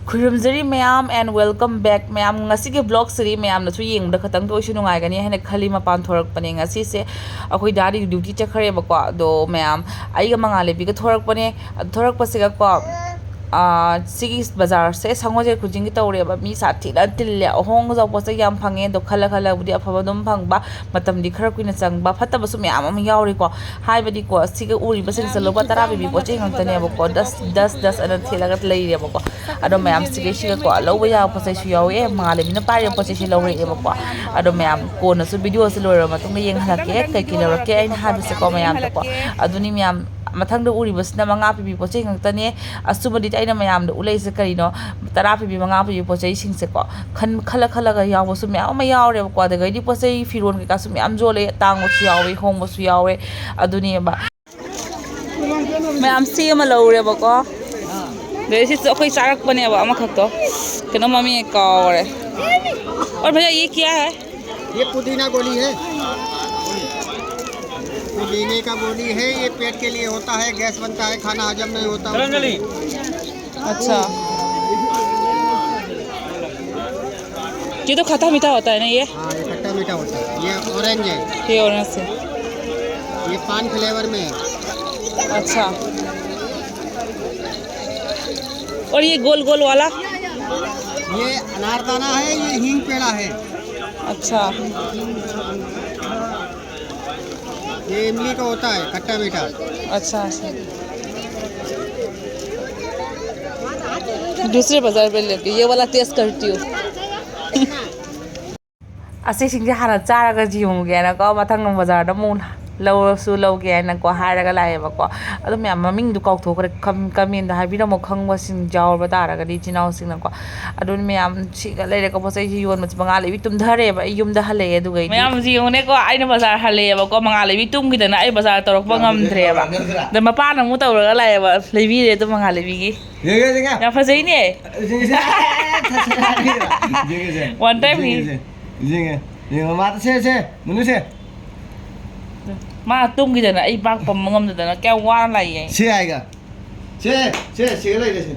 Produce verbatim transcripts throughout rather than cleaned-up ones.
ꯈꯨꯔꯨꯝꯖꯔꯤ ꯃꯌꯥꯝ and welcome back ꯃꯌꯥꯝ꯫ ꯉꯁꯤꯒꯤ vlogꯁꯤꯗꯤ ꯃꯌꯥꯝꯅꯁꯨ ꯌꯦꯡꯕꯗ ꯈꯇꯪꯗ ꯑꯣꯏꯁꯨ ꯅꯨꯡꯉꯥꯏꯒꯅꯤ ꯍꯥꯏꯅ ꯈꯜꯂꯤ꯫ ꯃꯄꯥꯟ ꯊꯣꯔꯛꯄꯅꯦ ꯉꯁꯤꯁꯦ꯫ ꯑꯩꯈꯣꯏ ꯗꯥꯗꯤ duty ꯆꯠꯈ꯭ꯔꯦꯕꯀꯣ꯫ ꯑꯗꯣ ꯃꯌꯥꯝ, ꯑꯩꯒ ꯃꯉꯥꯜꯂꯩꯕꯤꯒ ꯊꯣꯔꯛꯄꯅꯦ꯫ ꯑꯗꯨ ꯊꯣꯔꯛꯄꯁꯤꯒꯀꯣ, ꯑꯥ, ꯁꯤꯒꯤ ꯕꯖꯥꯔꯁꯦ ꯁꯪꯒꯣꯜꯁꯦꯜ ꯈꯨꯗꯤꯡꯒꯤ ꯇꯧꯔꯦꯕ꯫ ꯃꯤ ꯁꯥꯊꯤꯅ ꯇꯤꯜꯂꯦ꯫ ꯑꯍꯣꯡꯕ ꯌꯥꯎꯕ ꯄꯣꯠ ꯆꯩ ꯌꯥꯝ ꯐꯪꯉꯦ꯫ ꯑꯗꯣ ꯈꯜꯂ ꯈꯜꯂꯕꯨꯗꯤ ꯑꯐꯕ ꯑꯗꯨꯝ ꯐꯪꯕ, ꯃꯇꯝꯗꯤ ꯈꯔ ꯀꯨꯏꯅ ꯆꯪꯕ, ꯐꯠꯇꯕꯁꯨ ꯃꯌꯥꯝ ꯑꯃ ꯌꯥꯎꯔꯤꯀꯣ꯫ ꯍꯥꯏꯕꯗꯤꯀꯣ, ꯁꯤꯒ ꯎꯔꯤꯕꯁꯤꯡꯁꯦ ꯂꯨꯄꯥ ꯇꯔꯥ ꯄꯤꯕꯤ ꯄꯣꯠ ꯆꯩ ꯉꯥꯛꯇꯅꯦꯕꯀꯣ꯫ ꯗꯁ, ꯗꯁ, ꯗꯁ ꯑꯅ ꯊꯦꯠꯂꯒ ꯂꯩꯔꯦꯕꯀꯣ꯫ ꯑꯗꯣ ꯃꯌꯥꯝ ꯁꯤꯒꯩꯁꯤꯒꯀꯣ, ꯂꯧꯕ ꯌꯥꯕ ꯄꯣꯠ ꯆꯩꯁꯨ ꯌꯥꯎꯋꯦ꯫ ꯃꯉꯥꯜꯂꯩꯕꯤꯅ ꯄꯥꯏꯔꯤꯕ ꯄꯣꯠ ꯆꯩꯁꯦ ꯂꯧꯔꯛꯑꯦꯕꯀꯣ꯫ ꯑꯗꯣ ꯃꯌꯥꯝ, ꯀꯣꯟꯅꯁꯨ videoꯁꯦ ꯂꯣꯏꯔꯕ ꯃꯇꯨꯡꯗ ꯌꯦꯡꯍꯜꯂꯛꯀꯦ, ꯀꯩ ꯀꯩ ꯂꯧꯔꯛꯀꯦ ꯑꯩꯅ ꯍꯥꯏꯕꯁꯦꯀꯣ ꯃꯌꯥꯝꯗꯀꯣ꯫ ꯑꯗꯨꯅꯤ ꯃꯌꯥꯝ, ꯃꯊꯪꯗ ꯎꯔꯤꯕꯁꯤꯅ ꯃꯉꯥ ꯄꯤꯕꯤ ꯄꯣꯠ ꯆꯩ ꯉꯥꯛꯇꯅꯦ꯫ ꯑꯆꯨꯝꯕꯗꯤ ꯑꯩꯅ ꯃꯌꯥꯝꯗ ꯎꯠꯂꯛꯏꯁꯦ ꯀꯔꯤꯅꯣ? ꯇꯔꯥ ꯄꯤꯕꯤ, ꯃꯉꯥ ꯄꯤꯕꯤ ꯄꯣꯠ ꯆꯩꯁꯤꯡꯁꯦꯀꯣ꯫ ꯈꯟ-, ꯈꯜꯂ ꯈꯜꯂꯒ ꯌꯥꯎꯕꯁꯨ ꯃꯌꯥꯝ ꯑꯃ ꯌꯥꯎꯔꯦꯕꯀꯣ꯫ ꯑꯗꯨꯗꯒꯤꯗꯤ ꯄꯣꯠ ꯆꯩ, ꯐꯤꯔꯣꯜ ꯀꯩꯀꯥꯁꯨ ꯃꯌꯥꯝ ꯌꯣꯜꯂꯦ꯫ ꯇꯥꯡꯕꯁꯨ ꯌꯥꯎꯋꯦ, ꯍꯣꯡꯕꯁꯨ ꯌꯥꯎꯋꯦ꯫ ꯑꯗꯨꯅꯦꯕ꯫ ꯃꯌꯥꯝ ꯁꯤ ꯑꯃ ꯂꯧꯔꯦꯕꯀꯣ꯫ ꯑꯗꯩ ꯁꯤꯁꯨ ꯑꯩꯈꯣꯏ ꯆꯥꯔꯛꯄꯅꯦꯕ ꯑꯃꯈꯛꯇꯣ꯫ ꯀꯩꯅꯣ ꯃꯃꯤꯡ ꯀꯥꯎꯔꯦ꯫ और भैया, ये क्या है? ये पुदीना गोली है। पुदीने का गोली है, ये पेट के लिए होता है, गैस बनता है, खाना हजम नहीं होता। अच्छा। ये तो खट्टा मीठा होता है ना ये? हाँ, ये खट्टा मीठा होता है। ये orange है। ये orange है। ये पान flavour में है। अच्छा। और ये गोल गोल वाला? ये अनारदाना है, ये हींग पेड़ा है। अच्छा। ये इमली का होता है, खट्टा मीठा। अच्छा, अच्छा। दूसरे बाजार में लेके ये वाला taste करती हूँ। ꯑꯁꯤꯁꯤꯡꯁꯦ ꯍꯥꯟꯅ ꯆꯥꯔꯒ ꯌꯦꯡꯉꯨꯒꯦꯅꯀꯣ, ꯃꯊꯪ ꯕꯖꯥꯔꯗ ꯑꯃꯨꯛ ꯂꯧꯔꯁꯨ ꯂꯧꯒꯦ ꯍꯥꯏꯅꯀꯣ ꯍꯥꯏꯔꯒ ꯂꯥꯛꯑꯦꯕꯀꯣ꯫ ꯑꯗꯣ ꯃꯌꯥꯝ, ꯃꯃꯤꯡꯗꯣ ꯀꯥꯎꯊꯣꯛꯈ꯭ꯔꯦ, ꯀꯝ-, commentꯗ ꯍꯥꯏꯕꯤꯔꯝꯃꯣ, ꯈꯪꯕꯁꯤꯡ ꯌꯥꯎꯔꯕ ꯇꯥꯔꯒꯗꯤ ꯏꯆꯤꯟ ꯏꯅꯥꯎꯁꯤꯡꯅꯀꯣ꯫ ꯑꯗꯨꯅ ꯃꯌꯥꯝ, ꯁꯤꯒ ꯂꯩꯔꯦꯀꯣ, ꯄꯣꯠ ꯆꯩꯁꯤ ꯌꯣꯟꯕꯁꯦ꯫ ꯃꯉꯥꯜꯂꯩꯕꯤ ꯇꯨꯝꯊꯔꯦꯕ, ꯑꯩ ꯌꯨꯝꯗ ꯍꯜꯂꯛꯑꯦ꯫ ꯑꯗꯨꯒꯩꯗꯤ ꯃꯌꯥꯝꯁꯤ ꯌꯦꯡꯉꯨꯅꯦꯀꯣ, ꯑꯩꯅ ꯕꯖꯥꯔ ꯍꯜꯂꯛꯑꯦꯕꯀꯣ, ꯃꯉꯥꯜꯂꯩꯕꯤ ꯇꯨꯝꯈꯤꯗꯅ ꯑꯩ ꯕꯖꯥꯔ ꯇꯧꯔꯛꯄ ꯉꯝꯗ꯭ꯔꯦꯕ꯫ ꯑꯗ ꯃꯄꯥꯅ ꯑꯃꯨꯛ ꯇꯧꯔꯒ ꯂꯥꯛꯑꯦꯕ, ꯂꯩꯕꯤꯔꯦ ꯑꯗꯣ ꯃꯉꯥꯜꯂꯩꯕꯤꯒꯤ꯫ ꯌꯦꯡꯉꯦ, ꯌꯦꯡꯉꯦ꯫ ꯌꯥꯝ ꯐꯖꯩꯅꯦ꯫ ꯌꯦꯡꯉꯦ, ꯌꯦꯡꯉꯦ꯫ One time ꯌꯦꯡꯉꯦ, ꯌꯦꯡꯉꯦ꯫ ꯌꯦꯡꯉꯦ, ꯌꯦꯡꯉꯦ, ꯃꯥ ꯁꯦ, ꯁꯦ, ꯃꯨꯟꯅꯨ ꯁꯦ꯫ ꯃꯥ ꯇꯨꯝꯈꯤꯗꯅ ꯑꯩ ꯕꯥꯛ ꯄꯝꯕ ꯉꯝꯗꯗꯅ ꯀꯌꯥꯝ ꯋꯥꯅ ꯂꯥꯛꯏ꯫ ꯁꯦ ꯍꯥꯏꯒ꯫ ꯁꯦ, ꯁꯦ, ꯁꯤꯒ ꯂꯩꯔꯦ ꯁꯦ꯫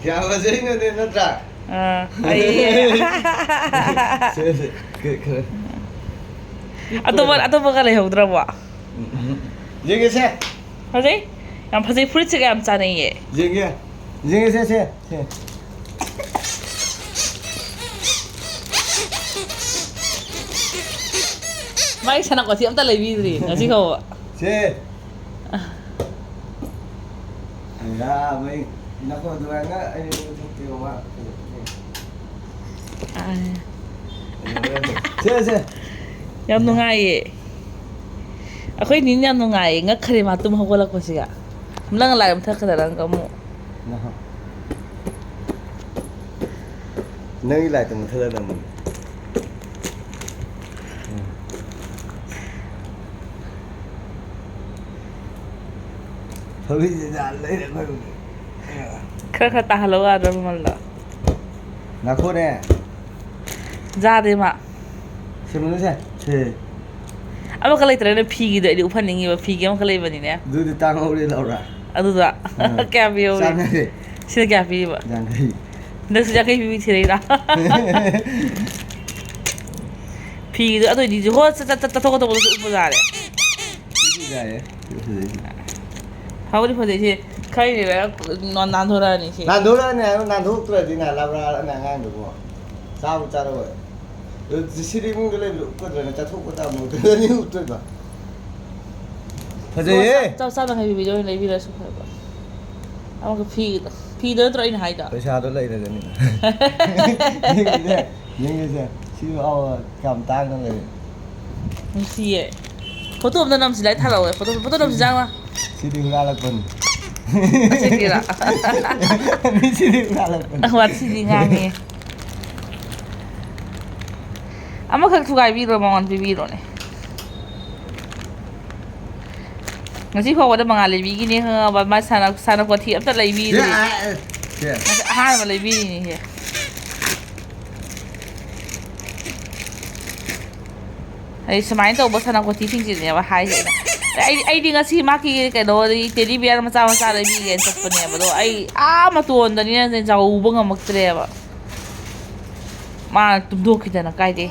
ꯌꯥꯝ ꯐꯖꯩꯅꯅꯦ, ꯅꯠꯇ꯭ꯔꯥ? ꯑꯥ, ꯑꯩ ꯁꯦ, ꯁꯦ, ꯈꯔ, ꯈꯔ꯫ ꯑꯇꯣꯞꯄ, ꯑꯇꯣꯞꯄꯒ ꯂꯩꯍꯧꯗ꯭ꯔꯕꯣ? ꯎꯝ, ꯎꯝ꯫ ꯌꯦꯡꯒꯦꯁꯦ꯫ ꯐꯖꯩ꯫ ꯌꯥꯝ ꯐꯖꯩ꯫ ꯐꯨꯔꯤꯠꯁꯤꯒ ꯌꯥꯝ ꯆꯥꯅꯩꯌꯦ꯫ ꯌꯦꯡꯒꯦ꯫ ꯌꯦꯡꯒꯦꯁꯦ, ꯁꯦ, ꯁꯦ꯫ ꯃꯥꯒꯤ ꯁꯅꯥꯄꯣꯠꯁꯤ ꯑꯝꯇ ꯂꯩꯕꯤꯗ꯭ꯔꯤ ꯉꯁꯤ ꯐꯥꯎꯕ꯫ ꯁꯦ꯫ ꯑꯌꯥ, ꯃꯩ꯫ ꯅꯈꯣ ꯑꯗꯨꯃꯥꯏꯅ ꯑꯩ ꯊꯣꯛꯄꯤꯌꯣ, ꯃꯥ꯫ ꯑꯥ꯫ ꯁꯦ, ꯁꯦ꯫ ꯌꯥꯝ ꯅꯨꯡꯉꯥꯏꯌꯦ꯫ ꯑꯩꯈꯣꯏ ꯅꯤꯅ ꯌꯥꯝ ꯅꯨꯡꯉꯥꯏꯌꯦ꯫ ꯉꯛꯈ꯭ꯔꯦ ꯃꯥ ꯇꯨꯝ ꯍꯧꯒꯠꯂꯛꯄꯁꯤꯒ꯫ ꯅꯪ ꯂꯥꯏ ꯃꯨꯊꯠꯀꯗ꯭ꯔꯥ ꯅꯪ ꯑꯃꯨꯛ? ꯅꯍꯥ꯫ ꯅꯪꯒꯤ ꯂꯥꯏꯠꯇꯣ ꯃꯨꯊꯠꯂ ꯊꯝꯃꯨꯅꯦ꯫ ꯎꯝ꯫ ꯊꯧꯔꯤꯁꯦ ꯌꯥꯜ ꯂꯩꯔꯦ ꯑꯩꯈꯣꯏꯕꯨꯗꯤ꯫ ꯈꯔ ꯈꯔ ꯇꯥꯍꯜꯂꯧ ꯌꯥꯗ꯭ꯔꯣ ꯃꯃꯜꯗꯣ? ꯉꯥꯏꯈꯣꯅꯦ꯫ ꯌꯥꯗꯦ ꯃꯥ꯫ ꯁꯦꯝꯃꯨꯅꯨꯁꯦ꯫ ꯁꯦ꯫ ꯑꯃꯈꯛ ꯂꯩꯇ꯭ꯔꯒꯅ ꯐꯤꯒꯤꯗꯣ ꯑꯩꯗꯤ ꯎꯞꯍꯟꯅꯤꯡꯉꯤꯕ꯫ ꯐꯤꯒꯤ ꯑꯃꯈꯛ ꯂꯩꯕꯅꯤꯅꯦ꯫ ꯑꯗꯨꯗꯤ ꯇꯥꯡꯍꯧꯔꯦ ꯂꯧꯔ꯫ ꯑꯗꯨꯗ ꯑꯥ꯫ ꯀꯌꯥ ꯄꯤꯍꯧꯔꯤ? ꯆꯥꯝ ꯌꯥꯡꯈꯩ꯫ ꯁꯤꯅ ꯀꯌꯥ ꯄꯤꯕ? ꯌꯥꯡꯈꯩ꯫ ꯍꯟꯗꯛꯁꯨ ꯌꯥꯡꯈꯩ ꯄꯤꯕꯤ ꯊꯤꯔꯛꯏꯔꯥ? ꯐꯤꯗꯣ ꯑꯗꯨ ꯑꯣꯏꯗꯤ ꯍꯣ ꯆꯠ-, ꯆꯠ-, ꯆꯠꯊꯣꯛ ꯈꯣꯠꯇꯣꯛꯄꯗꯁꯨ ꯎꯞꯄ ꯌꯥꯔꯦ꯫ ꯁꯤꯗꯤ ꯌꯥꯏꯌꯦ꯫ ꯁꯤ ꯐꯖꯩ ꯁꯤ꯫ ꯐꯕꯨꯗꯤ ꯐꯖꯩ ꯁꯤ꯫ ꯈꯔ ꯂꯩꯔꯒ ꯅꯥꯟ-, ꯅꯥꯟꯊꯣꯔꯛꯑꯅꯤ ꯁꯤ꯫ ꯅꯥꯟꯊꯣꯔꯛꯑꯅꯤ ꯍꯥꯏꯕ, ꯅꯥꯟꯊꯣꯛꯇ꯭ꯔꯗꯤ ꯅ ꯂꯥꯎꯔꯛꯑꯅꯤ ꯑꯉꯥꯡꯗꯨꯕꯨ꯫ ꯆꯥꯕ ꯆꯥꯔꯛꯑꯣꯏ꯫ ꯑꯗꯨ ꯁꯤꯗꯤ ꯏꯃꯨꯡꯗ ꯂꯩꯕꯗꯣ ꯎꯞꯀꯗ꯭ꯔꯅꯦ? ꯆꯠꯊꯣꯛꯄ ꯇꯥꯕ ꯃꯍꯨꯠꯇ ꯑꯅꯤ ꯎꯞꯇꯣꯏꯕ꯫ ꯐꯖꯩꯌꯦ꯫ ꯆꯥ-, ꯆꯥꯝ ꯌꯥꯡꯈꯩ ꯄꯤꯕꯤꯗꯣ ꯑꯣꯏꯅ ꯂꯩꯕꯤꯔꯁꯨ ꯐꯕ꯫ ꯑꯃꯒ ꯐꯤꯗꯣ꯫ ꯐꯤꯗꯣ ꯅꯠꯇ꯭ꯔꯣ ꯑꯩꯅ ꯍꯥꯏꯗꯣ? ꯄꯩꯁꯥꯗꯣ ꯂꯩꯔꯒꯅꯤ꯫ ꯌꯦꯡꯒꯦꯁꯦ, ꯌꯦꯡꯒꯦꯁꯦ꯫ ꯁꯤꯕꯨ, ꯑꯧ, ꯀꯌꯥꯝ ꯇꯥꯡꯅ ꯂꯩ꯫ ꯅꯨꯡꯁꯤꯌꯦ꯫ ꯐꯣꯇꯣ ꯑꯝꯇ ꯅꯝꯁꯤ ꯂꯥꯏ ꯊꯥꯔꯛꯑꯣ꯫ ꯐꯣꯇꯣ, ꯐꯣꯇꯣ ꯅꯝꯁꯤ ꯆꯪꯉꯣ꯫ ꯁꯤꯗꯤ ꯍꯨꯔꯥꯜꯂꯛꯄꯅꯤ꯫ ꯑꯁꯦꯡꯀꯤꯔꯥ? ꯃꯤ ꯁꯤꯗꯤ ꯍꯨꯔꯥꯜꯂꯛꯄꯅꯤ꯫ ꯋꯥꯊꯤꯗꯤ ꯉꯥꯡꯉꯦ꯫ ꯑꯃꯈꯛ ꯊꯨꯒꯥꯏꯕꯤꯔꯣ, ꯃꯉꯣꯟ ꯄꯤꯕꯤꯔꯣꯅꯦ꯫ ꯉꯁꯤ ꯐꯥꯎꯕꯗ ꯃꯉꯥꯜ ꯂꯩꯕꯤꯒꯤꯅꯦ ꯈꯪꯉꯕ, ꯃꯥ ꯁꯥꯟꯅ-, ꯁꯥꯟꯅꯄꯣꯠ ꯑꯃꯠꯇ ꯂꯩꯕꯤꯗ꯭ꯔꯤ꯫ ꯁꯦ, ꯑ, ꯑ, ꯁꯦ꯫ ꯉꯁꯤ ꯑꯍꯥꯟꯕ ꯂꯩꯕꯤꯔꯤꯅꯦꯍꯦ꯫ ꯑꯩ ꯁꯨꯃꯥꯏꯅ ꯇꯧꯕ ꯁꯥꯟꯅꯄꯣꯠꯁꯤꯡꯁꯤꯅꯦꯕ ꯍꯥꯏꯁꯦ ꯑꯩꯅ꯫ ꯑꯩ, ꯑꯩꯗꯤ ꯉꯁꯤ ꯃꯥꯒꯤ ꯀꯩꯅꯣ, ꯇꯦꯗꯤ ꯕꯤꯌꯔ ꯃꯆꯥ ꯃꯆꯥ ꯂꯩꯕꯤꯒꯦꯅ ꯆꯠꯄꯅꯦꯕ, ꯑꯗꯣ ꯑꯩ ꯑꯥ ꯃꯇꯣꯟꯗꯅꯤꯅꯅꯦ ꯆꯥꯎꯕ ꯉꯝꯃꯛꯇ꯭ꯔꯦꯕ, ꯃꯥ ꯇꯨꯝꯊꯣꯛꯈꯤꯗꯅ ꯀꯥꯏꯗꯩ꯫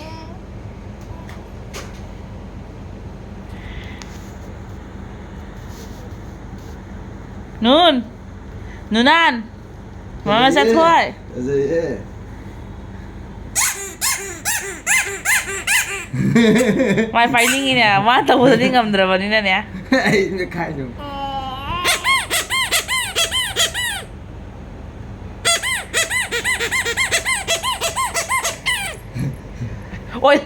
ꯅꯨꯟ! ꯅꯨꯅꯥꯟ! ꯃꯃꯥ ꯐꯖꯩꯌꯦ꯫ ꯆꯠꯊꯣꯏ! ꯐꯖꯩꯌꯦ꯫ ꯃꯥꯏ ꯄꯥꯏꯅꯤꯡꯉꯤꯅꯦ, ꯃꯥ ꯇꯧꯕꯗꯗꯤ ꯉꯝꯗ꯭ꯔꯕꯅꯤꯅꯅꯦ꯫ ꯑꯩ ꯃꯦꯠꯈꯥꯏ ꯑꯗꯨꯝ꯫ ꯑꯣꯏ꯫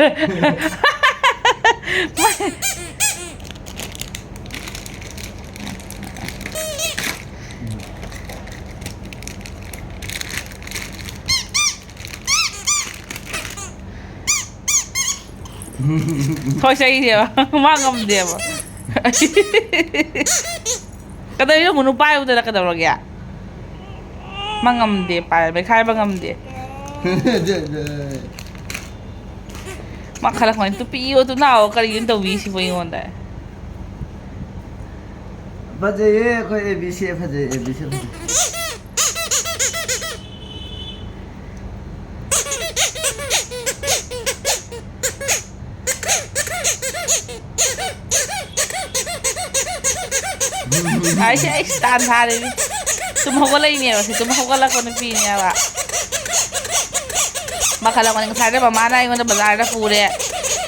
ꯊꯣꯏ ꯆꯩꯅꯦꯕ꯫ ꯃꯥ ꯉꯝꯗꯦꯕ꯫ ꯀꯩꯗꯧꯔꯤꯅꯣ? ꯃꯨꯅꯨ ꯄꯥꯏꯌꯨꯗꯅ ꯀꯩꯗꯧꯔꯒꯦ? ꯃꯥ ꯉꯝꯗꯦ, ꯄꯥꯏ-, ꯃꯦꯠꯈꯥꯏꯕ ꯉꯝꯗꯦ꯫ ꯃꯥ ꯈꯜꯂꯛꯄꯅꯤ, "ꯇꯨ ꯄꯤꯌꯣ, ꯇꯨ ꯂꯥꯛꯑꯣ, ꯀꯔꯤꯅꯣ ꯇꯧꯕꯤꯁꯤꯕꯣ ꯑꯩꯉꯣꯟꯗ?" ꯐꯖꯩꯌꯦ, ꯑꯩꯈꯣꯏ A B C ꯐꯖꯩ, A B C ꯐꯖꯩ꯫ ꯑꯩꯁꯦ ꯑꯩ ꯁ꯭ꯇꯥꯟ ꯊꯥꯔꯤꯅꯤ꯫ ꯇꯨꯝ ꯍꯧꯒꯠꯂꯛꯏꯅꯦꯕ ꯁꯤ, ꯇꯨꯝ ꯍꯧꯒꯠꯂꯛꯄ ꯅꯨꯄꯤꯅꯦꯕ꯫ ꯃꯈꯜ ꯑꯃꯅꯤ꯫ ꯉꯁꯥꯏꯗ ꯃꯃꯥꯅ ꯑꯩꯉꯣꯟꯗ ꯕꯖꯥꯔꯗ ꯄꯨꯔꯦ꯫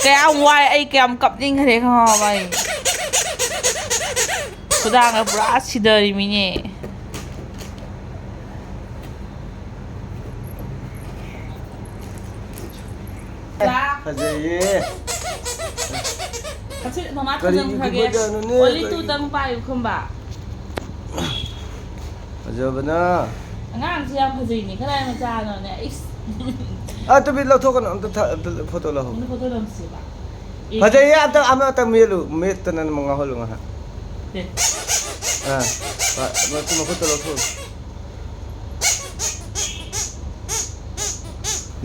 ꯀꯌꯥꯝ ꯋꯥꯏ, ꯑꯩ ꯀꯌꯥꯝ ꯀꯞꯅꯤꯡꯈ꯭ꯔꯦ ꯈꯪꯉꯕ ꯑꯩ꯫ ꯈꯨꯗꯥꯡꯒ ꯄꯨꯔꯥ ꯁꯤꯗꯔꯤꯃꯤꯅꯦ꯫ ꯐꯖꯩꯌꯦ꯫ ꯑꯁꯤ ꯃꯃꯥ ꯀꯔꯤꯒꯤ ꯊꯝꯖꯟꯈ꯭ꯔꯒꯦ꯫ ꯈꯨꯐꯖꯅꯣꯅꯦ, only ꯀꯔꯤꯒꯤ? Two-ꯗꯪ ꯄꯥꯏꯌꯨ ꯈꯨꯝꯕ꯫ ꯐꯖꯕꯅ꯫ ꯑꯉꯥꯡꯁꯤ ꯌꯥꯝ ꯐꯖꯩꯅꯦ, ꯀꯗꯥꯏ ꯃꯆꯥꯅꯣꯅꯦ? ꯏꯁ꯫ ꯑ, ꯇꯨꯃꯤꯟ ꯂꯧꯊꯣꯛꯀꯅꯨ, ꯑꯝꯇ ꯊ-, ꯑꯝꯇ photo ꯂꯧꯍꯧꯒꯦ꯫ ꯑꯩꯅ photo ꯅꯝꯁꯦꯕ꯫ ꯑꯦ꯫ ꯐꯖꯩꯌꯦ, ꯑꯝꯇ, ꯑꯃ ꯑꯝꯇ ꯃꯦꯠꯂꯨ, ꯃꯦꯠꯇꯅ ꯉꯥꯎꯍꯜꯂꯨ ꯉꯥꯏꯍꯥꯛ꯫ ꯑꯦ꯫ ꯑ, ꯑ, ꯃꯈꯨꯠ, ꯃꯈꯨꯠꯇ ꯂꯧꯊꯣꯛꯎ꯫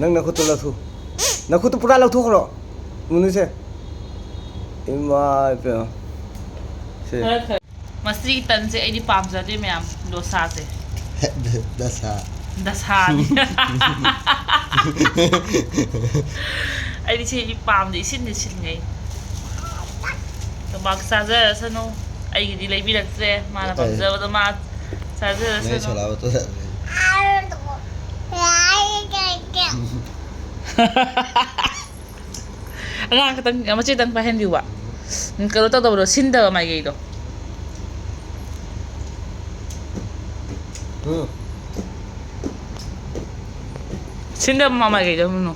ꯅꯪ ꯅꯈꯨꯠꯇꯨ ꯂꯧꯊꯣꯛ꯫ ꯅꯈꯨꯠꯇꯨ ꯄꯨꯔꯥ ꯂꯧꯊꯣꯛꯈ꯭ꯔꯣ꯫ ꯃꯨꯅꯨꯁꯦ꯫ ꯏꯃꯥ ꯏꯄꯦꯝꯃ꯫ ꯁꯦ꯫ ꯈꯔ ꯈꯔ꯫ ꯃꯁꯤꯒꯤ ꯇꯟꯁꯦ ꯑꯩꯗꯤ ꯄꯥꯝꯖꯗꯦ ꯃꯌꯥꯝ, ꯗꯣꯁꯥꯁꯦ꯫ ꯗꯁꯥ꯫ ꯗꯁꯥꯅꯤ꯫ ꯑꯩꯗꯤ ꯁꯤꯗꯤ ꯄꯥꯝꯗꯦ, ꯏꯁꯤꯟꯗꯤ ꯁꯤꯟꯉꯩ꯫ ꯇꯣꯕꯥꯛ ꯆꯥꯖꯔꯁꯅꯨ꯫ ꯑꯩꯒꯤꯗꯤ ꯂꯩꯕꯤꯔꯛꯇ꯭ꯔꯦ꯫ ꯃꯥꯅ ꯑꯦ꯫ ꯄꯥꯝꯖꯕꯗꯣ ꯃꯥ ꯆꯥꯖꯔꯁꯅꯨ꯫ ꯅꯣꯏ ꯁꯣꯂꯥ ꯕꯇꯣ ꯆꯥꯖꯔꯁꯅꯨ꯫ ꯑꯉꯥꯡ ꯈꯛꯇꯪ, ꯃꯆꯦꯇꯪ ꯄꯥꯏꯍꯟꯕꯤꯌꯨꯕ꯫ ꯎꯝ, ꯀꯩꯅꯣ ꯇꯧꯗꯕꯗꯣ, ꯁꯤꯟꯗꯕ ꯃꯥꯏꯀꯩꯗꯣ꯫ ꯎꯝ꯫ ꯁꯤꯟꯗꯕ ꯃꯥꯏꯀꯩꯗꯣ, ꯅꯨꯅꯨ꯫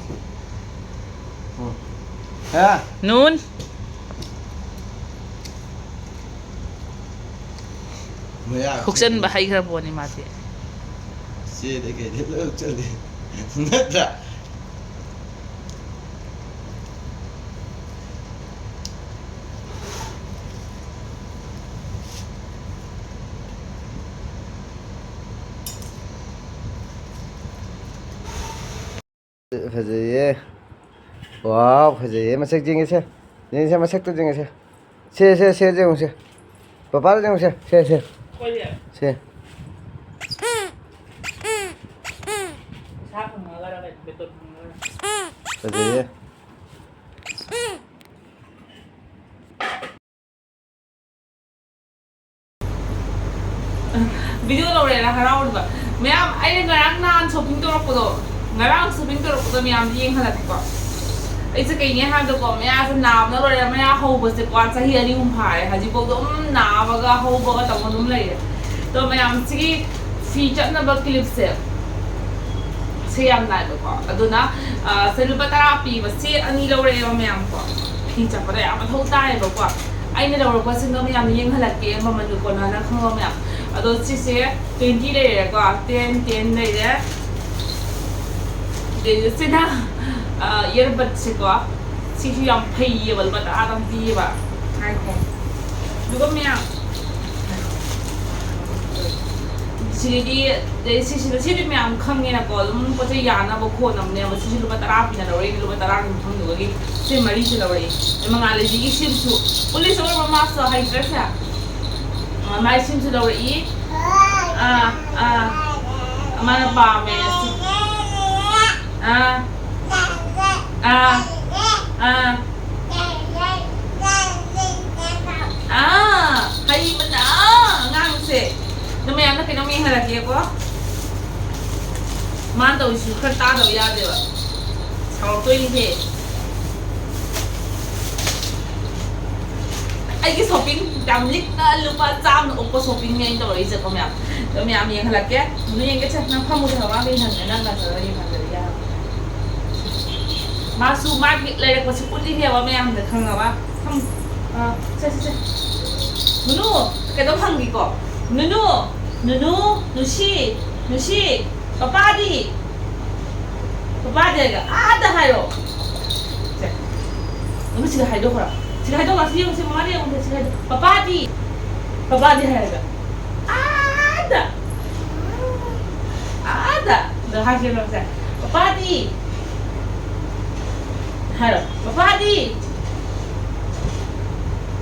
ꯎꯝ꯫ ꯍꯦ? ꯅꯨꯟ꯫ ꯃꯌꯥ ꯍꯨꯛꯆꯟꯕ ꯍꯩꯈ꯭ꯔ ꯄꯣꯠꯅꯤ ꯃꯥꯗꯤ꯫ ꯆꯦꯗ ꯀꯩꯗ ꯂꯣꯏ ꯍꯨꯛꯆꯜꯂꯤ꯫ ꯅꯠꯇ꯭ꯔꯥ? ꯐꯖꯩꯌꯦ꯫ ꯋꯥꯎ, ꯐꯖꯩꯌꯦ꯫ ꯃꯁꯛ ꯌꯦꯡꯒꯦꯁꯦ꯫ ꯌꯦꯡꯒꯦꯁꯦ, ꯃꯁꯛꯇꯣ ꯌꯦꯡꯒꯦꯁꯦ꯫ ꯁꯦ, ꯁꯦ, ꯁꯦ, ꯌꯦꯡꯉꯨꯁꯦ꯫ ꯄꯄꯥꯗ ꯌꯦꯡꯉꯨꯁꯦ꯫ ꯁꯦ, ꯁꯦ꯫ ꯁꯦ꯫ ꯐꯖꯩꯌꯦ꯫ ꯚꯤꯗꯤꯑꯣ ꯂꯧꯔꯦꯅ ꯍꯔꯥꯎꯔꯤꯕ꯫ ꯃꯌꯥꯝ, ꯑꯩꯅ ꯉꯔꯥꯡ ꯅꯍꯥꯟ shopping ꯇꯧꯔꯛꯄꯗꯣ, ꯉꯔꯥꯡ shopping ꯇꯧꯔꯛꯄꯗꯣ ꯃꯌꯥꯝꯗꯤ ꯌꯦꯡꯍꯜꯂꯛꯀꯦꯀꯣ꯫ ꯑꯩꯁꯦ ꯀꯩꯅꯦ ꯍꯥꯏꯕꯗꯀꯣ, ꯃꯌꯥꯁꯦ ꯅꯥꯕꯅ ꯂꯣꯏꯔꯦ꯫ ꯃꯌꯥ ꯍꯧꯕꯁꯦꯀꯣ ꯆꯍꯤ ꯑꯅꯤ ꯑꯍꯨꯝ ꯐꯥꯔꯦ, ꯍꯧꯖꯤꯛꯐꯥꯎꯗ ꯑꯗꯨꯝ ꯅꯥꯕꯒ ꯍꯧꯕꯒ ꯇꯧꯔ ꯑꯗꯨꯝ ꯂꯩꯔꯦ꯫ ꯑꯗꯣ ꯃꯌꯥꯝ, ꯁꯤꯒꯤ ꯐꯤ ꯆꯞꯅꯕ clipꯁꯦ, ꯁꯤ ꯌꯥꯝ ꯅꯥꯏꯕꯀꯣ꯫ ꯑꯗꯨꯅ, ꯑ, ꯁꯦ ꯂꯨꯄꯥ ꯇꯔꯥ ꯄꯤꯕ ꯁꯦꯠ ꯑꯅꯤ ꯂꯧꯔꯛꯑꯦꯕ ꯃꯌꯥꯝ ꯀꯣ꯫ ꯐꯤ ꯆꯞꯄꯗ ꯌꯥꯝ ꯃꯊꯧ ꯇꯥꯏꯌꯦꯕꯀꯣ꯫ ꯑꯩꯅ ꯂꯧꯔꯛꯄꯁꯤꯡꯗꯣ ꯃꯌꯥꯝ ꯌꯦꯡꯍꯜꯂꯛꯀꯦ, ꯃꯃꯜꯗꯣ ꯀꯣꯟꯅꯅ ꯈꯪꯕ ꯃꯌꯥꯝ꯫ ꯑꯗꯣ ꯁꯤꯁꯦ twenty ꯂꯩꯔꯦꯀꯣ, ten, ten ꯂꯩꯔꯦ꯫ ꯑꯗꯩ ꯁꯤꯅ, ꯑ, earbudꯁꯦꯀꯣ꯫ ꯁꯤꯁꯨ ꯌꯥꯝ ꯐꯩꯌꯦꯕ, ꯂꯨꯄꯥ ꯇꯔꯥꯗꯪ ꯄꯤꯌꯦꯕ꯫ ꯉꯥꯏꯈꯣ꯫ ꯑꯗꯨꯒ ꯃꯌꯥꯝ, ꯁꯤꯗꯤ, ꯑꯗꯩ ꯁꯤꯁꯤꯗ, ꯁꯤꯗꯤ ꯃꯌꯥꯝ ꯈꯪꯉꯦꯅꯀꯣ, ꯑꯗꯨꯝ ꯄꯣꯠ ꯆꯩ ꯌꯥꯅꯕ ꯈꯣꯠꯅꯕꯅꯦꯕ꯫ ꯁꯤꯁꯨ ꯂꯨꯄꯥ ꯇꯔꯥ ꯄꯤꯅ ꯂꯧꯔꯛꯏꯅꯦ, ꯂꯨꯄꯥ ꯇꯔꯥꯒꯤ ꯃꯐꯝꯗꯨꯗꯒꯤ ꯁꯤ ꯃꯔꯤꯁꯦ ꯂꯧꯔꯛꯏ꯫ ꯑꯗꯩ ꯃꯉꯥꯜꯂꯩꯕꯤꯒꯤ ꯁꯤꯝꯁꯨ ꯄꯨꯂꯤꯁ ꯑꯣꯏꯔꯕ ꯃꯥꯁꯨ ꯍꯩꯇ꯭ꯔꯁꯦ꯫ ꯑ, ꯃꯥꯏ ꯁꯤꯝꯁꯨ ꯂꯧꯔꯛꯏ꯫ ꯑꯥ, ꯑꯥ꯫ ꯃꯥꯅ ꯄꯥꯝꯃꯦ꯫ ꯑꯥ, ꯑꯥ, ꯑꯥ꯫ ꯑꯥ, ꯍꯩꯕꯅ ꯑꯉꯥꯡꯁꯦ꯫ ꯑꯗꯣ ꯃꯌꯥꯝꯅ ꯀꯩꯅꯣꯝ ꯌꯦꯡꯍꯜꯂꯛꯀꯦꯀꯣ꯫ ꯃꯥꯅ ꯇꯧꯔꯤꯁꯤꯁꯨ ꯈꯔ ꯇꯥꯗꯕ ꯌꯥꯗꯦꯕ꯫ ꯁꯥꯎꯔꯛꯇꯣꯏꯅꯤꯍꯦ꯫ ꯑꯩꯒꯤ shopping ꯌꯥꯝ ꯂꯤꯛꯅ ꯂꯨꯄꯥ ꯆꯥꯝꯃꯅ ꯑꯣꯛꯄ shoppingꯅꯦ ꯑꯩꯅ ꯇꯧꯔꯛꯏꯁꯦꯀꯣ ꯃꯌꯥꯝ꯫ ꯑꯗꯣ ꯃꯌꯥꯝ ꯌꯦꯡꯍꯜꯂꯛꯀꯦ꯫ ꯑꯗꯨ ꯌꯦꯡꯒꯦꯁꯦ꯫ ꯅꯪ ꯐꯝꯃꯨꯁꯦ, ꯃꯃꯥꯒ ꯌꯦꯡꯍꯟꯒꯦ꯫ ꯅꯪ ꯅꯠꯇ꯭ꯔꯒ ꯌꯦꯡꯍꯟꯗꯕ ꯌꯥꯔꯣꯏ꯫ ꯃꯥꯁꯨ ꯃꯥꯒꯤ ꯂꯩꯔꯛꯄꯁꯤ ꯎꯠꯂꯤꯅꯦꯕ ꯃꯌꯥꯝꯗ, ꯈꯪꯉꯕ? ꯐꯝꯃꯨ꯫ ꯑꯥ, ꯁꯦ, ꯁꯦ, ꯁꯦ꯫ ꯅꯨꯅꯨ, ꯀꯩꯅꯣꯝ ꯍꯪꯒꯦꯀꯣ꯫ ꯅꯨꯅꯨ, ꯅꯨꯅꯨ, ꯅꯨꯁꯤ, ꯅꯨꯁꯤ, ꯄꯄꯥꯗꯤ? ꯄꯄꯥꯗꯤ ꯍꯥꯏꯔꯒ ꯑꯥꯗ ꯍꯥꯏꯔꯣ꯫ ꯁꯦ꯫ ꯅꯨꯅꯨ ꯁꯤꯗ ꯍꯥꯏꯗꯣꯛꯈ꯭ꯔꯣ꯫ ꯁꯤꯗ ꯍꯥꯏꯗꯣꯛꯈ꯭ꯔꯣ꯫ ꯁꯤ ꯌꯦꯡꯉꯨ, ꯁꯤ ꯃꯃꯥꯗ ꯌꯦꯡꯉꯨ, ꯁꯤ ꯍꯥꯏꯗꯣꯛ-, ꯄꯄꯥꯗꯤ? ꯄꯄꯥꯗꯤ ꯍꯥꯏꯔꯒ ꯑꯥꯗ꯫ ꯑꯥꯗ꯫ ꯑꯗꯣ ꯍꯥꯏꯁꯦ ꯅꯪꯁꯦ꯫ ꯄꯄꯥꯗꯤ? ꯍꯥꯏꯔꯣ꯫ ꯄꯄꯥꯗꯤ?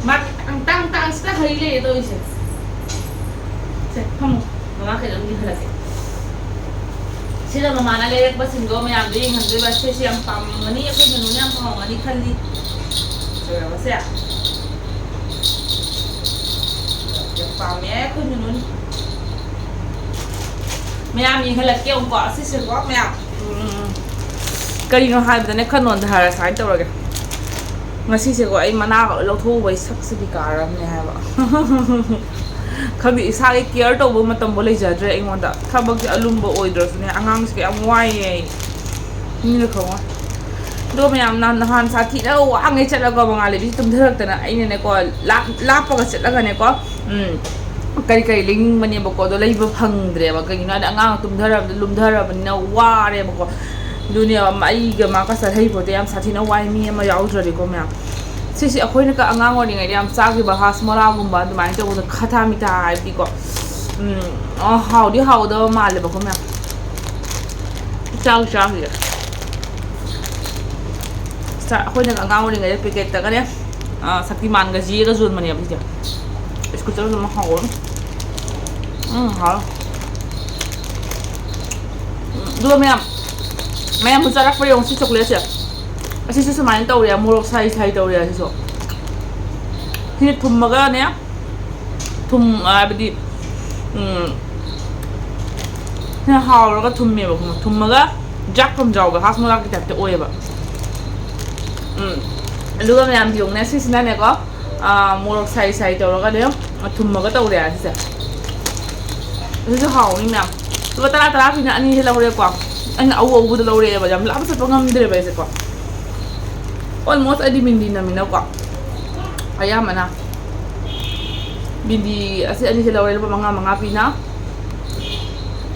ꯃꯥ ꯇꯥꯡ ꯇꯥꯡ ꯇꯥꯡ ꯁꯤꯗ ꯍꯩ ꯂꯩꯔꯦ ꯇꯧꯔꯤꯁꯦ꯫ ꯁꯦ, ꯐꯝꯃꯣ꯫ ꯃꯃꯥ ꯀꯩꯅꯣꯝ ꯌꯦꯡꯍꯜꯂꯛꯀꯦ꯫ ꯁꯤꯗ ꯃꯃꯥꯅ ꯂꯩꯔꯛꯄꯁꯤꯡꯗꯣ ꯃꯌꯥꯝꯗꯣ ꯌꯦꯡꯍꯟꯗꯣꯏꯕ꯫ ꯁꯦ, ꯁꯤ ꯌꯥꯝ ꯄꯥꯝꯃꯝꯒꯅꯤ, ꯑꯩꯈꯣꯏ ꯅꯨꯅꯨꯅ ꯌꯥꯝ ꯄꯥꯝꯃꯝꯒꯅꯤ ꯈꯜꯂꯤ꯫ ꯁꯦ, ꯁꯦ꯫ ꯌꯥꯝ ꯄꯥꯝꯃꯦ ꯑꯩꯈꯣꯏ ꯅꯨꯅꯨꯅ꯫ ꯃꯌꯥꯝ ꯌꯦꯡꯍꯜꯂꯛꯀꯦ ꯑꯃꯨꯛꯀꯣ꯫ ꯑꯁꯤꯁꯦꯀꯣ ꯃꯌꯥꯝ꯫ ꯎꯝ꯫ ꯀꯔꯤꯅꯣ ꯍꯥꯏꯕꯗꯅꯦ, ꯈꯔ ꯅꯣꯟꯊꯍꯔ ꯁꯨꯃꯥꯏꯅ ꯇꯧꯔꯒꯦ꯫ ꯉꯁꯤꯁꯦꯀꯣ ꯑꯩ ꯃꯅꯥꯒ ꯂꯣꯏ ꯂꯧꯊꯣꯛꯎꯕꯩ ꯁꯛꯁꯤꯗꯤ ꯀꯥꯔꯝꯅꯦ ꯍꯥꯏꯕ꯫ ꯈꯪꯗꯦ, ꯏꯁꯥꯒꯤ care ꯇꯧꯕ ꯃꯇꯝꯕꯨ ꯂꯩꯖꯗ꯭ꯔꯦ ꯑꯩꯉꯣꯟꯗ꯫ ꯊꯕꯛꯁꯦ ꯑꯂꯨꯝꯕ ꯑꯣꯏꯗ꯭ꯔꯁꯨꯅꯦ, ꯑꯉꯥꯡꯁꯦ ꯀꯌꯥꯝ ꯋꯥꯏꯌꯦ ꯑꯩ꯫ ꯃꯤꯅ ꯈꯪꯉꯣꯏ꯫ ꯑꯗꯣ ꯃꯌꯥꯝ ꯅꯍꯥꯟ, ꯅꯍꯥꯟ ꯁꯥꯊꯤꯅ ꯋꯥꯡꯉꯩ ꯆꯠꯂꯒ ꯃꯉꯥꯜꯂꯩꯕꯤꯁꯦ ꯇꯨꯝꯊꯔꯛꯇꯅ ꯑꯩꯅꯅꯦꯀꯣ, ꯂꯥꯞ-, ꯂꯥꯞꯄꯒ ꯆꯠꯂꯒꯅꯦꯀꯣ, ꯎꯝ, ꯀꯔꯤ ꯀꯔꯤ ꯂꯩꯅꯤꯡꯕꯅꯦꯕꯀꯣ, ꯑꯗꯣ ꯂꯩꯕ ꯐꯪꯗ꯭ꯔꯦꯕ꯫ ꯀꯩꯒꯤꯅꯣ ꯍꯥꯏꯗꯤ ꯑꯉꯥꯡ ꯇꯨꯝꯊꯔꯕꯅꯤꯅ, ꯂꯨꯝꯊꯔꯕꯅꯤꯅ ꯋꯥꯔꯦꯕꯀꯣ꯫ ꯑꯗꯨꯅꯦꯕ ꯑꯩꯒ ꯃꯥꯒ ꯆꯠꯍꯩ ꯄꯣꯠꯇꯦ, ꯌꯥꯝ ꯁꯥꯊꯤꯅ ꯋꯥꯏ ꯃꯤ ꯑꯃ ꯌꯥꯎꯗ꯭ꯔꯗꯤꯀꯣ ꯃꯌꯥꯝ꯫ ꯁꯤꯁꯦ ꯑꯩꯈꯣꯏꯅꯒ ꯑꯉꯥꯡ ꯑꯣꯏꯔꯤꯉꯩꯗ ꯌꯥꯝ ꯆꯥꯈꯤꯕ ꯍꯥꯁꯃꯣꯂꯥꯒꯨꯝꯕ ꯑꯗꯨꯃꯥꯏꯅ ꯇꯧꯕꯗꯣ ꯈꯊꯥ ꯃꯤꯊꯥ ꯍꯥꯏꯕꯗꯤꯀꯣ꯫ ꯎꯝ, ꯑ, ꯍꯥꯎꯗꯤ ꯍꯥꯎꯒꯗꯕ ꯃꯥꯜꯂꯦꯕꯀꯣ ꯃꯌꯥꯝ꯫ ꯆꯥꯎ ꯆꯥꯈꯤꯒꯦ꯫ ꯁ-, ꯑꯩꯈꯣꯏꯅ ꯑꯉꯥꯡ ꯑꯣꯏꯔꯤꯉꯩꯗ ꯄꯦꯀꯦꯠꯇꯒꯅꯦ, ꯑ, ꯁꯛꯇꯤꯃꯥꯟꯒ ꯖꯤꯒ ꯌꯣꯟꯕꯅꯦꯕ ꯁꯤꯁꯦ꯫ ꯁ꯭ꯀꯨꯜ ꯆꯠꯄꯗ ꯑꯗꯨꯝ ꯍꯥꯎꯕꯅꯤ꯫ ꯎꯝ, ꯍꯥꯎꯋꯦ꯫ ꯎꯝ, ꯑꯗꯨꯒ ꯃꯌꯥꯝ, ꯃꯌꯥꯝꯁꯨ ꯆꯥꯔꯛꯄ꯭ꯔꯥ ꯌꯦꯡꯉꯨ ꯁꯤ ꯆꯣꯀ꯭ꯂꯦꯠꯁꯦ꯫ ꯑꯁꯤꯁꯨ ꯁꯨꯃꯥꯏꯅ ꯇꯧꯔꯦ, ꯃꯣꯔꯣꯛ ꯁꯥꯔꯤ ꯁꯥꯔꯤ ꯇꯧꯔꯦ ꯑꯁꯤꯁꯨ꯫ ꯁꯤꯁꯦ ꯊꯨꯝꯃꯒꯅꯦ, ꯊꯨꯝ, ꯍꯥꯏꯕꯗꯤ, ꯎꯝ, ꯁꯤꯅ ꯍꯥꯎꯔꯒ ꯊꯨꯝꯃꯦꯕ, ꯈꯪꯕ꯭ꯔꯥ? ꯊꯨꯝꯃꯒ ꯖꯥꯛ ꯊꯨꯝꯖꯥꯎꯒ ꯍꯥꯁꯃꯣꯂꯥꯒꯤ ꯇꯥꯏꯞꯇ ꯑꯣꯏꯌꯦꯕ꯫ ꯎꯝ, ꯑꯗꯨꯒ ꯃꯌꯥꯝ ꯌꯦꯡꯉꯨꯅꯦ, ꯁꯤꯁꯤꯅꯅꯦꯀꯣ, ꯑꯥ, ꯃꯣꯔꯣꯛ ꯁꯥꯏ ꯁꯥꯏ ꯇꯧꯔꯒꯅꯦ, ꯊꯨꯝꯃꯒ ꯇꯧꯔꯦ ꯁꯤꯁꯦ꯫ ꯑꯗꯨꯁꯨ ꯍꯥꯎꯅꯤ ꯃꯌꯥꯝ꯫ ꯂꯨꯄꯥ ꯇꯔꯥ ꯇꯔꯥ ꯄꯤꯅ ꯑꯅꯤꯁꯦ ꯂꯧꯔꯦꯀꯣ꯫ ꯑꯩꯅ ꯑꯎ ꯑꯎꯕꯗ ꯂꯧꯔꯛꯑꯦꯕ, ꯌꯥꯝ ꯂꯥꯞꯅ ꯆꯠꯄ ꯉꯝꯗ꯭ꯔꯦꯕ ꯑꯩꯁꯦꯀꯣ꯫ Almost ꯑꯩꯗꯤ ꯃꯤꯟꯗꯤ ꯅꯝꯃꯤꯅꯀꯣ꯫ ꯑꯌꯥꯝꯕꯅ ꯃꯤꯟꯗꯤ ꯑꯁꯤ ꯑꯅꯤꯁꯦ ꯂꯧꯔꯦ, ꯂꯨꯄꯥ ꯃꯉꯥ ꯃꯉꯥ ꯄꯤꯅ꯫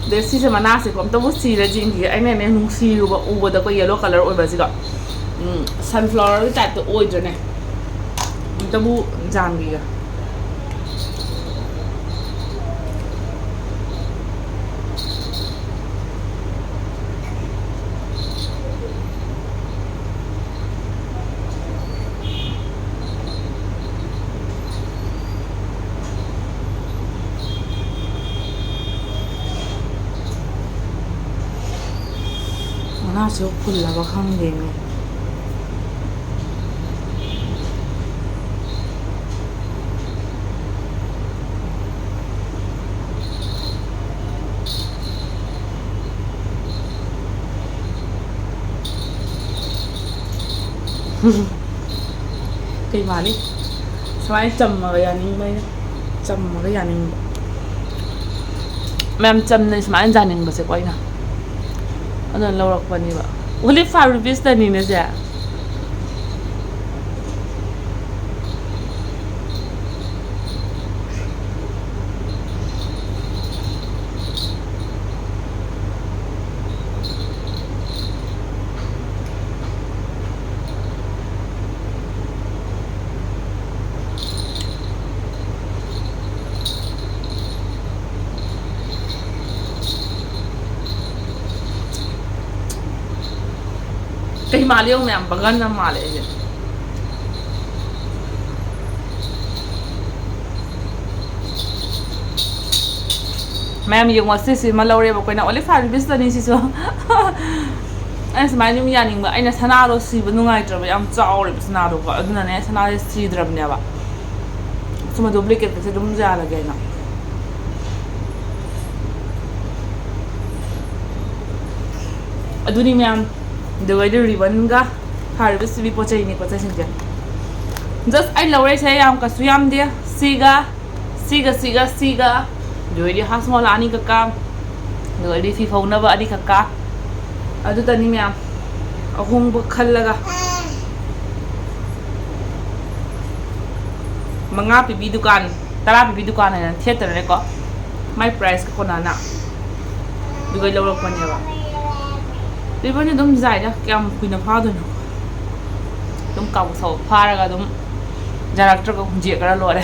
ꯑꯗꯩ ꯁꯤꯁꯦ ꯃꯅꯥꯁꯦꯀꯣ, ꯑꯝꯇꯕꯨ ꯁꯤꯔ ꯌꯦꯡꯈꯤꯒꯦ꯫ ꯑꯩꯅꯅꯦ ꯅꯨꯡꯁꯤꯔꯨꯕ ꯎꯕꯗꯀꯣ, ꯌꯦꯂꯣ ꯀꯂꯔ ꯑꯣꯏꯕꯁꯤꯒ꯫ ꯎꯝ, ꯁꯟꯐ꯭ꯂꯥꯋꯔꯒꯤ ꯇꯥꯏꯞꯇ ꯑꯣꯏꯗ꯭ꯔꯅꯦ? ꯑꯝꯇꯕꯨ ꯌꯥꯟꯈꯤꯒꯦ꯫ ꯃꯅꯥꯁꯤꯕꯨ ꯐꯨꯜꯂꯕ ꯈꯪꯗꯦꯅꯦ꯫ ꯀꯩ ꯃꯥꯜꯂꯤ? ꯁꯨꯃꯥꯏꯅ ꯆꯝꯃꯒ ꯌꯥꯅꯤꯡꯕ ꯑꯩꯅ꯫ ꯆꯝꯃꯒ ꯌꯥꯅꯤꯡꯕ꯫ ꯃꯌꯥꯝ ꯆꯝꯅ ꯁꯨꯃꯥꯏꯅ ꯌꯥꯅꯤꯡꯕꯁꯦꯀꯣ ꯑꯩꯅ꯫ ꯑꯗꯨꯅ ꯂꯧꯔꯛꯄꯅꯦꯕ꯫ Only five rupees ꯇꯅꯤꯅꯦ ꯁꯦ꯫ ꯀꯩ ꯃꯥꯜꯂꯦ ꯌꯦꯡꯉꯨ ꯃꯌꯥꯝ, ꯕꯒꯟ ꯑꯃ ꯃꯥꯜꯂꯦ ꯑꯩꯁꯦ꯫ ꯃꯌꯥꯝ ꯌꯦꯡꯉꯣ, ꯁꯤꯁꯤꯃ ꯂꯧꯔꯦꯕ ꯑꯩꯈꯣꯏꯅ, only five rupeesꯇꯅꯤ ꯁꯤꯁꯨ꯫ ꯑꯩꯅ ꯁꯨꯃꯥꯏꯅ ꯑꯗꯨꯝ ꯌꯥꯅꯤꯡꯕ, ꯑꯩꯅ ꯁꯅꯥꯗꯣ ꯁꯤꯕ ꯅꯨꯡꯉꯥꯏꯇ꯭ꯔꯕ, ꯌꯥꯝ ꯆꯥꯎꯔꯦꯕ ꯁꯅꯥꯗꯣꯀꯣ, ꯑꯗꯨꯅꯅꯦ ꯁꯅꯥꯁꯦ ꯁꯤꯗ꯭ꯔꯕꯅꯦꯕ꯫ ꯁꯨꯝꯕ duplicateꯀꯁꯦ ꯑꯗꯨꯝ ꯌꯥꯜꯂꯒꯦꯅ꯫ ꯑꯗꯨꯅꯤ ꯃꯌꯥꯝ, ꯑꯗꯨꯒ ꯑꯩꯗꯤ ribbonꯒ ꯐꯥꯔꯤꯕ ꯁꯤꯕꯤ ꯄꯣꯠ ꯆꯩꯅꯤ, ꯄꯣꯠ ꯆꯩꯁꯤꯡꯁꯦ꯫ Just ꯑꯩ ꯂꯧꯔꯛꯏꯁꯦ ꯌꯥꯝ ꯀꯩꯁꯨ ꯌꯥꯝꯗꯦ꯫ ꯁꯤꯒ, ꯁꯤꯒ, ꯁꯤꯒ, ꯁꯤꯒ, ꯑꯗꯨ ꯑꯣꯏꯔꯗꯤ ꯍꯥꯖꯃꯣꯂꯥ ꯑꯅꯤ ꯀꯛꯀꯥ, ꯑꯗꯨ ꯑꯣꯏꯔꯗꯤ ꯐꯤ ꯐꯧꯅꯕ ꯑꯅꯤ ꯀꯛꯀꯥ, ꯑꯗꯨꯇꯅꯤ ꯃꯌꯥꯝ꯫ ꯑꯍꯣꯡꯕ ꯈꯜꯂꯒ ꯃꯉꯥ ꯄꯤꯕꯤ ꯗꯨꯀꯥꯟ, ꯇꯔꯥ ꯄꯤꯕꯤ ꯗꯨꯀꯥꯟ ꯍꯥꯏꯅ ꯊꯦꯠꯇꯅꯅꯦꯀꯣ, ꯃꯥꯏ priceꯀ ꯀꯣꯟꯅꯅ ꯑꯗꯨꯒ ꯂꯧꯔꯛꯄꯅꯦꯕ꯫ Ribbonꯗꯤ ꯑꯗꯨꯝ ꯌꯥꯏꯗ, ꯀꯌꯥꯝ ꯀꯨꯏꯅ ꯐꯥꯗꯣꯏꯅꯣ? ꯑꯗꯨꯝ ꯀꯥꯕꯛ ꯁꯥꯕꯛ ꯐꯥꯔꯒ ꯑꯗꯨꯝ ꯌꯥꯔꯛꯇ꯭ꯔꯒ ꯍꯨꯟꯖꯦꯛꯈ꯭ꯔ ꯂꯣꯏꯔꯦ꯫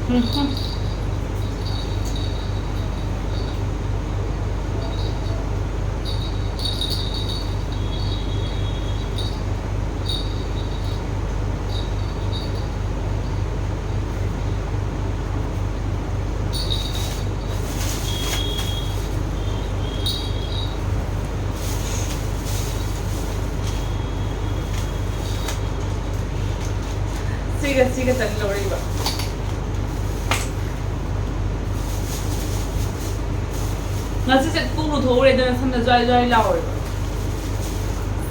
ꯎꯝ, ꯎꯝ꯫ ꯁꯤꯒ ꯁꯤꯒ ꯆꯪꯗꯧꯔꯤꯕ꯫ ꯉꯁꯤꯁꯦ ꯀꯣꯛ ꯂꯨꯊꯣꯛꯎꯔꯦ, ꯑꯗꯨꯅ ꯁꯝꯅ ꯖ꯭ꯋꯥꯏ ꯖ꯭ꯋꯥꯏ ꯂꯥꯎꯔꯦꯕ꯫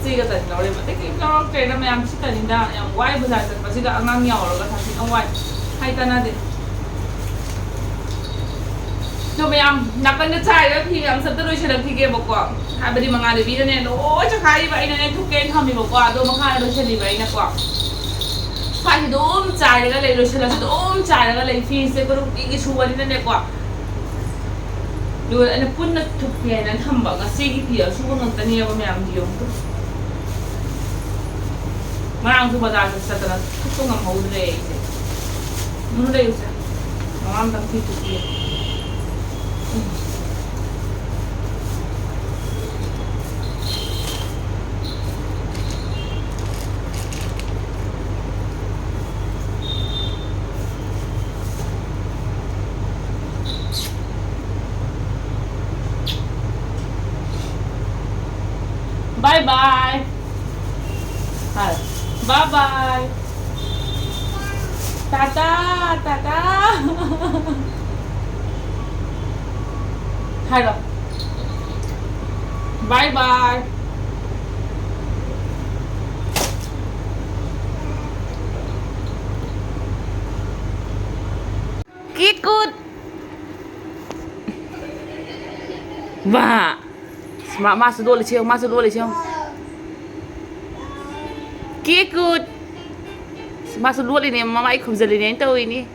ꯁꯤꯒ ꯆꯪꯗꯧꯔꯤꯕ꯫ ꯑꯇꯩ ꯀꯩꯝ ꯂꯧꯔꯛꯇ꯭ꯔꯦꯗ ꯃꯌꯥꯝ, ꯁꯤꯇꯅꯤꯗ꯫ ꯌꯥꯝ ꯋꯥꯏ ꯕꯖꯥꯔ ꯆꯠꯄꯁꯤꯗ, ꯑꯉꯥꯡ ꯌꯥꯎꯔꯒ ꯁꯥꯊꯤꯅ ꯋꯥꯏ꯫ ꯍꯥꯏ ꯀꯥꯟꯅꯗꯦ꯫ ꯑꯗꯣ ꯃꯌꯥꯝ, ꯅꯥꯀꯟꯗ ꯆꯥꯏꯔꯤꯕ ꯐꯤ ꯃꯌꯥꯝꯁꯦ ꯑꯝꯇ ꯂꯣꯏꯁꯤꯜꯂꯛꯈꯤꯒꯦꯕꯀꯣ꯫ ꯍꯥꯏꯕꯗꯤ ꯃꯉꯥꯜ ꯂꯩꯕꯤꯅꯅꯦ ꯂꯣꯏ ꯆꯈꯥꯏꯔꯤꯕ, ꯑꯩꯅꯅꯦ ꯊꯨꯞꯀꯦꯅ ꯊꯝꯃꯤꯕꯀꯣ꯫ ꯑꯗꯣ ꯃꯈꯥꯗ ꯂꯣꯏꯁꯤꯜꯂꯤꯕ ꯑꯩꯅꯀꯣ꯫ ꯁ꯭ꯋꯥꯏꯁꯤ ꯑꯗꯨꯝ ꯆꯥꯏꯔꯒ ꯂꯩ, ꯂꯣꯏꯁꯤꯜꯂꯁꯨ ꯑꯗꯨꯝ ꯆꯥꯏꯔꯒ ꯂꯩ꯫ ꯐꯤꯁꯦ ꯀꯣ ꯅꯨꯡꯇꯤꯒꯤ ꯁꯨꯕꯅꯤꯅꯅꯦꯀꯣ꯫ ꯑꯗꯨꯒ ꯑꯩꯅ ꯄꯨꯟꯅ ꯊꯨꯞꯀꯦ ꯍꯥꯏꯅ ꯊꯝꯕ ꯉꯁꯤꯒꯤ ꯐꯤ ꯑꯁꯨꯕ ꯉꯥꯛꯇꯅꯦꯕ ꯃꯌꯥꯝ ꯌꯦꯡꯉꯨ꯫ ꯉꯔꯥꯡꯁꯨ ꯕꯖꯥꯔ ꯆꯠꯇꯅ ꯊꯨꯞꯄ ꯉꯝꯍꯧꯗ꯭ꯔꯦ ꯑꯩꯁꯦ꯫ ꯃꯨꯟꯅ ꯂꯩꯌꯨꯁꯦ꯫ ꯃꯃꯥ ꯑꯝꯇꯪ ꯄꯤꯊꯣꯛꯄꯤꯌꯨ꯫ Bye bye. ꯍꯥꯏ꯫ Bye bye. ꯇꯥꯇꯥ, ꯇꯥꯇꯥ꯫ ꯍꯥꯏꯔꯣ꯫ Bye bye. ꯀꯤꯀꯨꯠ꯫ ꯋꯥ꯫ ꯃꯥ-, ꯃꯥꯁꯨ ꯂꯣꯠꯂꯤꯁꯦ ꯌꯦꯡꯉꯨ, ꯃꯥꯁꯨ ꯂꯣꯠꯂꯤꯁꯦ ꯌꯦꯡꯉꯨ꯫ ꯀꯤꯀꯨꯠ꯫ ꯃꯥꯁꯨ ꯂꯣꯠꯂꯤꯅꯦ, ꯃꯃꯥꯏ ꯈꯨꯝꯖꯤꯜꯂꯤꯅꯦ ꯑꯩꯅ ꯇꯧꯔꯤꯅꯤ꯫